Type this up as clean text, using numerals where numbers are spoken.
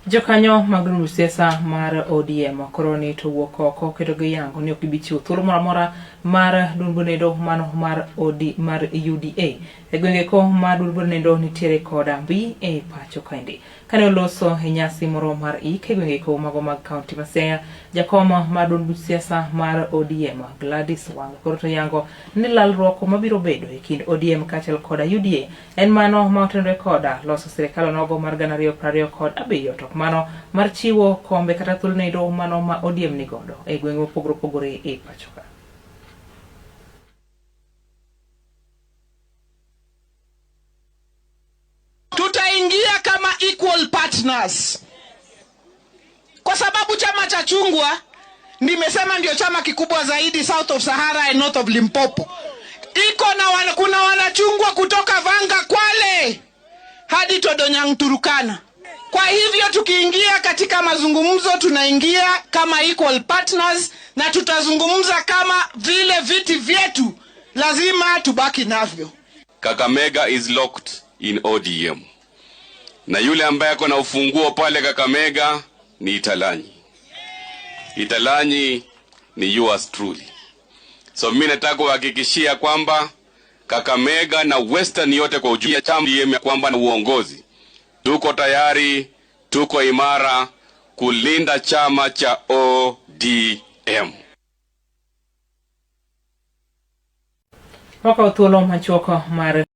Jokanyo mag duond siasa mar ODM koro ni to wuok oko kendo giyango ni ok gibi chiwo thuolo moro amora mar duond bonendo mano mar OD mar UDA. E gwenge ko mar duond bonendo nitiere koda mbi e pacho kaendi. Kane oloso e nyasi moro mar ik e gwenge ko mago mag kaunti ma Siaya, jakom mar duond buch siasa mar ODM Gladys Wanga koro to yango ni lalruok mabiro bedo e kind ODM kaachiel koda UDA En mano ma otenore koda loso sirikal onogo mar 2027 to ok mano mar chiwo kombe kata thuolo nendo mano ma ODM ni godo e gwenge mopogore opogore e pachoka. Tutaingia kama equal partners kwa sababu chama cha chungwa nimesema ndio chama kikubwa zaidi South of Sahara and North of Limpopo. Iko na wana, kuna wanachungwa kutoka Vanga Kwale hadi Todonyang Turukana. Kwa hivyo tukiingia katika mazungumzo tunaingia kama equal partners na tutazungumza kama vile viti vyetu lazima tubaki navyo. Kakamega is locked in ODM na yule ambaye ako na ufunguo pale Kakamega ni Italanyi. Italanyi ni yours truly. So mimi nataka kuhakikishia kwamba Kakamega na Western yote kwa ujumla chama kwamba na uongozi tuko tayari, tuko imara kulinda chama cha ODM. Wakawo thuolo machuok mar